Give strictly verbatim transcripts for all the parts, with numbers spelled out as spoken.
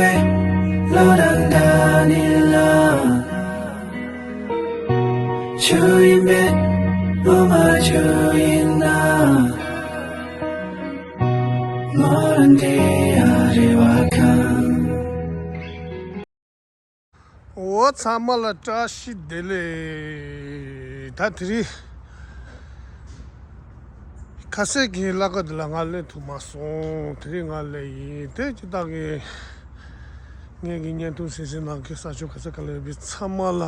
བློ་དང་འདྲ་ནི་ལ། ཆུ་ཡིན་པས་བློ་མ་ཆུ་ཡིན་ན། མོ་རང་དེ་ཡ་རེ་བ་ཁང་། འོ་ཚང་མ་ལ་བཀྲ་ཤིས་བདེ་ལེགས། ད་དེ་རིང་ཁ་སང་གི་ལྷག་དཀར་འདི་ལ་ང་སླེབས་ཐུབ་མ་སོང་། དེ་རིང་ང་སླེབས་ཡིན། དེ་ཅི་ལྟར་གི་ངེད་ཀྱི་བརྙན་ཐུང་གཟིགས་གཟིགས་གནང་མཁན་ས་ཕྱོགས་ག་ས་ག་ལ་ཡོད་པའི་ཚང་མ་ལ།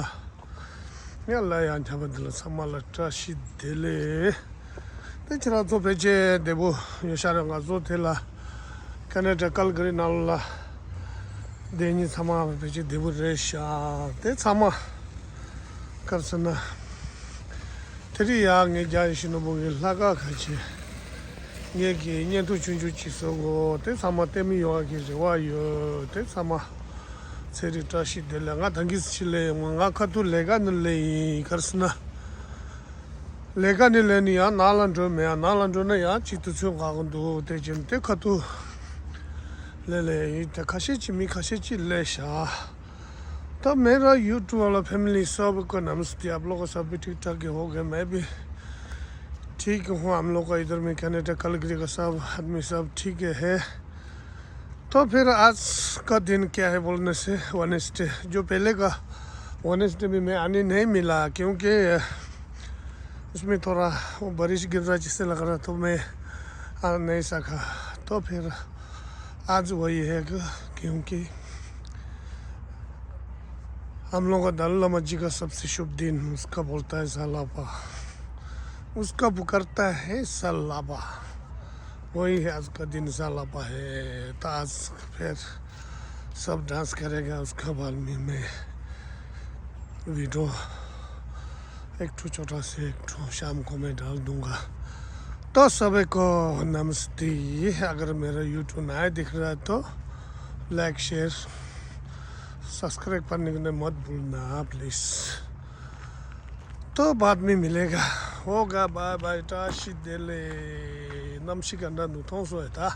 ངས་ལ་ཡང་འཁྱམ་པ་འདི་ལ་ཚང་མ་ལ་བཀྲ་ཤིས་བདེ་ལེགས། དེ་ཁྱེད་རང་ཚོ་ཕལ་ཆེར་བདེ་པོ་ཡོད་ཤག་རེད། ང་ཚོ་དེ་ལ་ཁ་ན་ཌ་ཀལ་ག་རི་ནང་ལ་བསྡད་མཁན་ཚང་མ་ཕལ་ཆེར་བདེ་པོ་རེད་ཤག་དེ་ཚང་མ་ག་རེ་ཟེར་ན། དེ་རིང་ཡང་ངས་རྒྱ་ཡེ་ཤེས་ནོར་བུ་གི་ལྷག་དཀར་ཁ་ཆེ། ངེད་ཀྱི་བརྙན་ཐུང་ཆུང་ཆུང་ཅིག་བཟོ་དགོས། དེ་ཚང་མ་ལྟད་མོ་ཡོང་བ་གི་རེ་བ་ཡོད། དེ་ཚང་མ་ཚེ་རིང་བཀྲ་ཤིས་བདེ་ལེགས། ང་ད་གིན་ཕྱི་ལ་ཡོང་། ང་ཁ་ཐུག་ལས་ཀ་ནས་སླེབས་ཡིན། ག་རེ་ཟེར་ན། ལས་ཀ་ནས་སླེབས་ནས་ཡང་ནང་ལ་འགྲོ་མེད། ཡང་ནང་ལ་འགྲོ་ན་ཡང་ཅིག་དུས་ཚོད་འགོར་གི་འདུག་དེ་བྱས་ནས་དེ་ཁ་ཐུག་སླེབས་སླེབས་ཡིན། དེ་ཁ་ཤས་ཅིག་མི་ཁ་ཤས་ཅིག་སླེབས་ཤག तो मेरा YouTube वाला फैमिली सबको नमस्ते। आप लोग का सब भी ठीक ठाक ही होगा, मैं भी ठीक हूँ। हम लोग का इधर में कनाडा कैलगरी का सब आदमी सब ठीक है। तो फिर आज का दिन क्या है बोलने से वेडनेसडे, जो पहले का वेडनेसडे भी मैं आने नहीं मिला क्योंकि उसमें थोड़ा वो बारिश गिर रहा जिससे लग रहा तो मैं आ नहीं सका। तो फिर आज वही है कि क्योंकि हम लोग का दलाई लामा जी का सबसे शुभ दिन उसका बोलता है सालापा, उसका पुकारता है सालापा। वही है आज का दिन सालापा है। तो आज फिर सब डांस करेगा, उसका बाद में मैं वीडियो एक ठो छोटा से एक ठो शाम को मैं डाल दूंगा। तो सभी को नमस्ते। अगर मेरा YouTube नया दिख रहा है तो लाइक शेयर सब्सक्राइब करने के लिए मत भूलना प्लीज। तो बाद में मिलेगा। होगा bye bye. བཀྲ་ཤིས་བདེ་ལེགས། གནམ་གཤིས་ག་འདྲ་འདུག་མཐོང་སོང་ཡ་ད།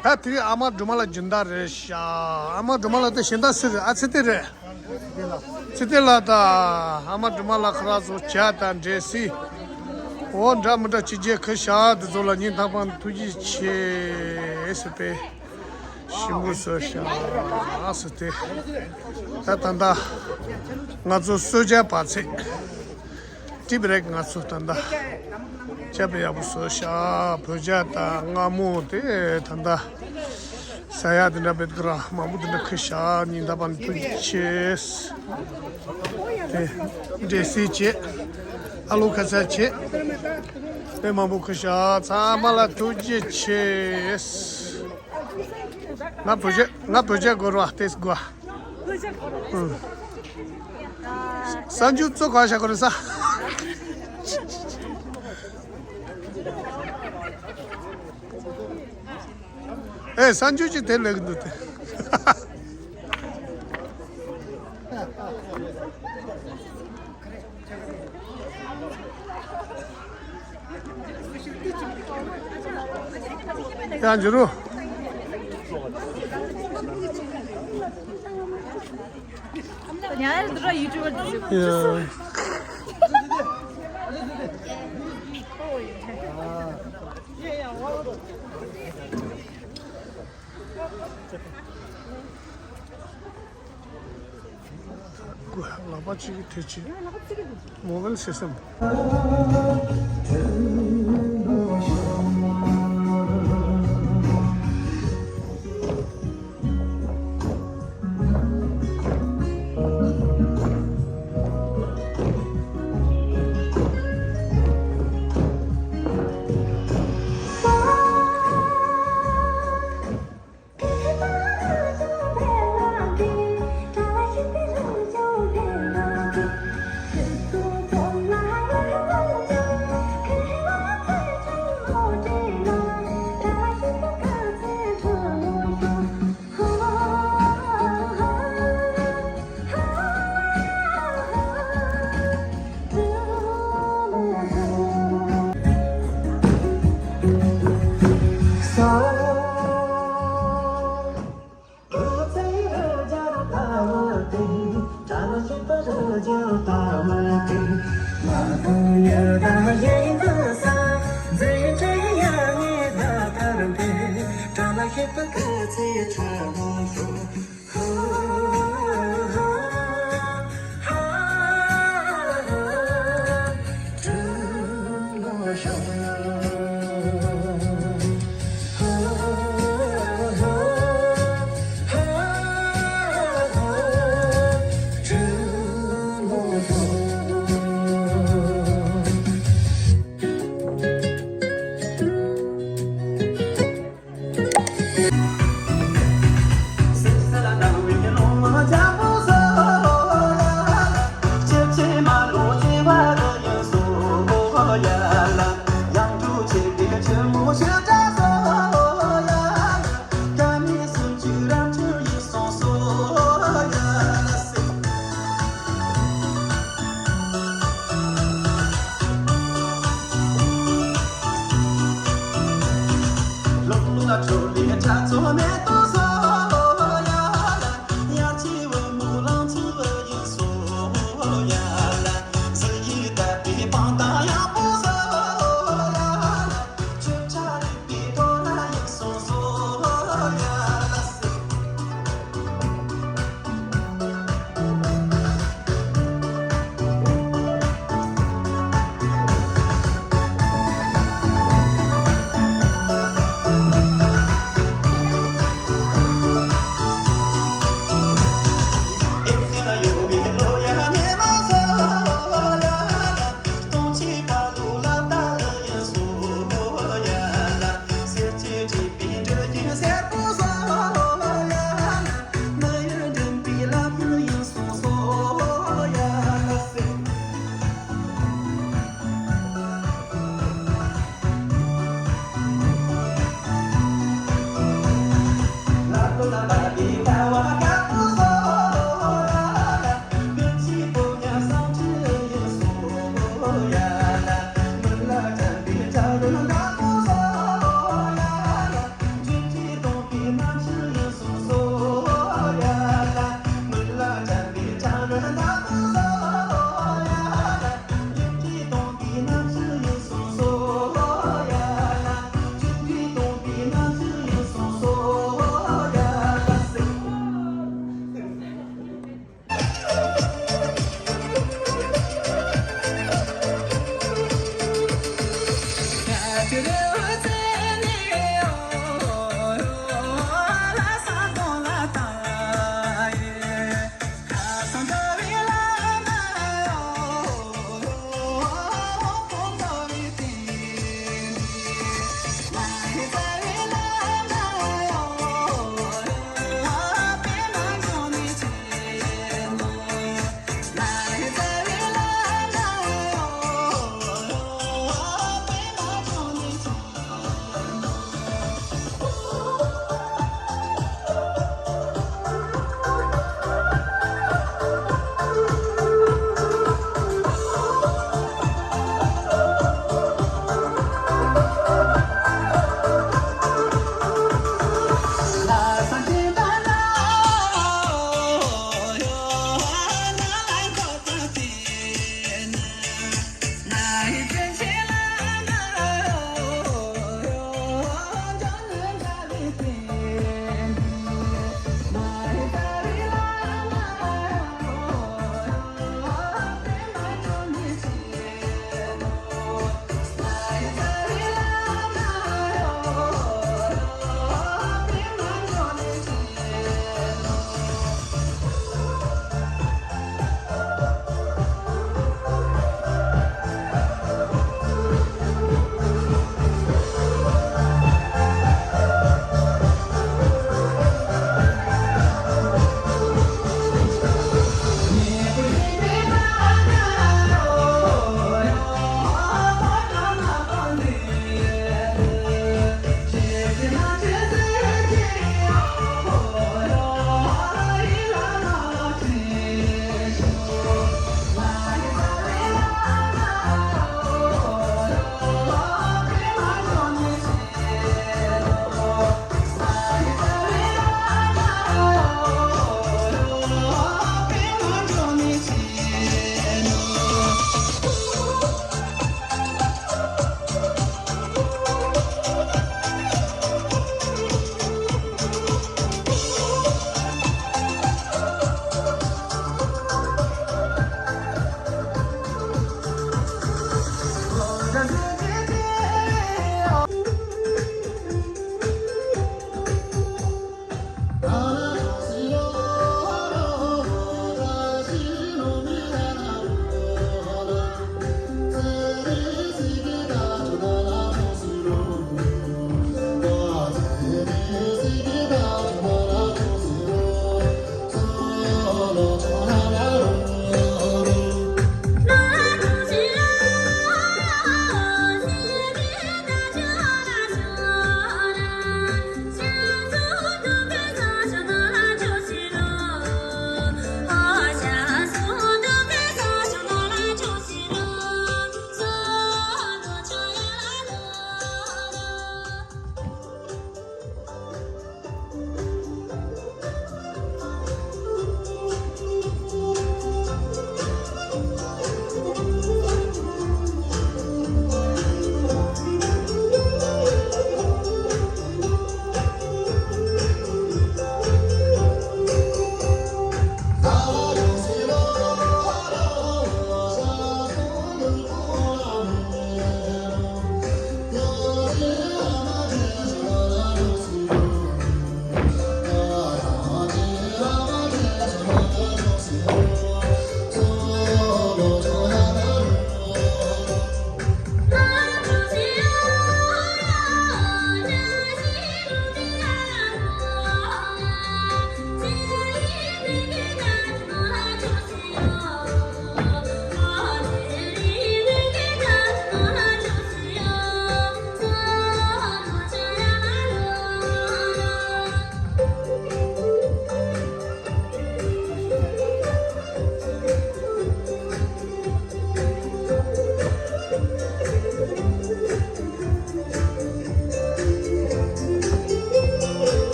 ད་དེ་རིང་ཨ་མ་སྒྲོལ་མ་ལགས་སྦྱིན་བདག་རེད་ཤག་ཨ་མ་སྒྲོལ་མ་ལགས་དེ་གཞན་དག་སུ་རེད། ཨ་ཚེ་བརྟན་རེད། ཚེ་བརྟན་ལགས་དང་ཨ་མ་སྒྲོལ་མ་ལགས། ཁོ་རང་ཚོ་ཇ་དང་འབྲས་སིལ། འོ་འདྲ་མི་འདྲ་ཅི་བྱེད་ཁུ་ཤག་དེ་ཚོ་ལ་སྙིང་ཐག་པ་ནས་ཐུགས་རྗེ་ཆེ་ཟེར་པས། ཞིམ་པོ་བཟོས་ཤག་ཟེར་ཏེ། ད་ད་ལྟ་ང་ཚོ་གསོལ་ཇ་བབས་ཚེ། ཊི་བྷི་རེག་ང་ཚོ་ད་ལྟ་ཇ་དཔེ་ཡག་པོ་བཟོས་ཤག་བོད་ཇ་དང་མངར་མོ་དེ་ད་ལྟ་ཟ་ཡག་དེ་འདྲ་བེད་ཀ་ར་མང་པོ་དེ་འདྲ་ཁུ་ཤག་སྙིང་ཐག་པ་ནས་ཐུགས་རྗེ་ཆེ། དེ་འབྲས་སིལ་བྱས། ཨ་ལུ་ཁ་ཚ་བྱས། དཔེ་མང་པོ་ཁུ་ཤག་ཚང་མ་ལ་ཐུགས་རྗེ་ཆེ། ང་བོད་ཇ་ང་བོད་ཇ་དགོས་ར་ཏེས་དགོས། ཨུ། གསར་འགྱུར་གཙོ་ག་བྱ་དགོས་རེད་ས། ཨེ་གསར་འགྱུར་ཅིག་དེ་ལེགས་འདུག་སྟེ། ཡང་འཇུ་རུ། ཡང་འདི་ར་ཡུ་ཊུབ་པར་འདི་ཡ། ལག་པ་གཅིག་གིས་ཐེ་ཆེ། མོ་བལ་སི་སི་ཊམ།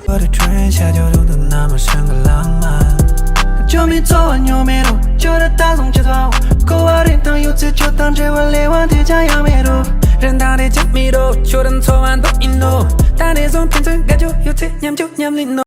For the train ཤར་རྒྱུ་རུ་དུ་ན་མ་ཤང་གི་ལང་མ། ཅོ་མི་ཚོ་བ་ཉོ་མེ་རུ་ཅོ་ར་ད་སོང་ཅི་ཚོ་གོ་བ་རིན་ཐང་ཡོད་ཚེ་ཆོ་དང་འབྲེལ་བ་ལེ་བ་དེ་ཅང་ཡང་མེ་རུ། རིན་ཐང་རེ་ཅི་མི་རོ་ཆོ་རིན་ཚོ་བ་འདོག་ཨིན་ནོ། ད་རེ་ཟོང་ཕན་ཚུན་དགའ་ཅོ་ཡོད་ཚེ་མཉམ་ཅོ་མཉམ་ལིན་ནོ།